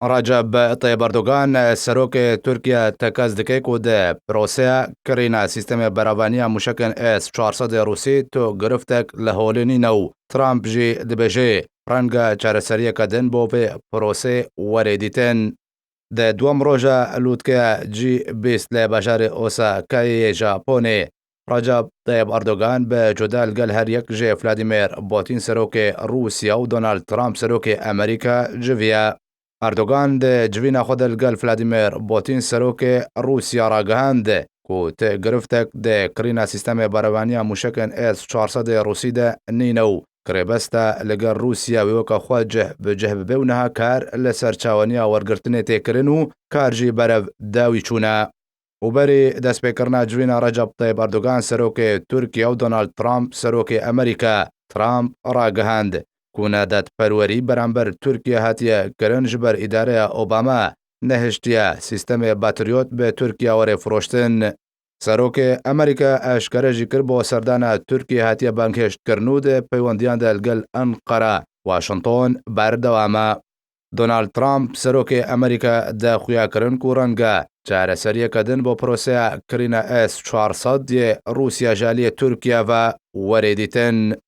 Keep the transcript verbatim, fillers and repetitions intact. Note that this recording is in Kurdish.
Recep Tayyip Erdogan, serokê Tirkiye, tekez dike ku di proseya kirîna sîstemê beravaniya mûşekên S çar sed ê Rûsî tu giriftek li holê nîne û Trump jî dibêje, renge çareseriyeke din bo vê prosê were dîtin. Di duwem roja lûtkeya G bîst li bajarê Osakayê yê Japonê, Recep Tayyip Erdogan bi cuda li gel her yek ji Vladimir Putin, serokê Rûsya, û Donald Trump, serokê Amerîka, civiye. Erdogan di civîna xwe de li gel Vladimir Putin, serokê Rûsya, ragihand ku ti giriftek di kirîna sîstemê beravaniya mûşekên S çar sed ê Rûsî de nîne û kirêbest e li gel Rûsya wê weke xwe cih bi cih bibe û niha kar li ser çawaniya wergirtinê tê kirin û kar jî berev dawî çûne. Û berî destpêkirina civîna Recep Tayyip Erdogan, serokê Tirkiye, û Donald Trump, serokê Amerîka, Trump ragihand ku nedetperwerî beramber Tirkiye hatiye kirin ji ber îdareya Obama nehiştiye sîstemê Patriot bi Tirkiye were firoştin. Serokê Amerîka eşkere jî kir, bo serdana Tirkiye hatiye banghêştkirin û di peywendiyan de li gel Enqera, Washington, berdewam e. Donald Trump, serokê Amerîka, de xuya kirin ku renge çareseriyeke din bo proseya kirîna S çar sed yê Rûsya ji aliyê Tirkiye ve were dîtin.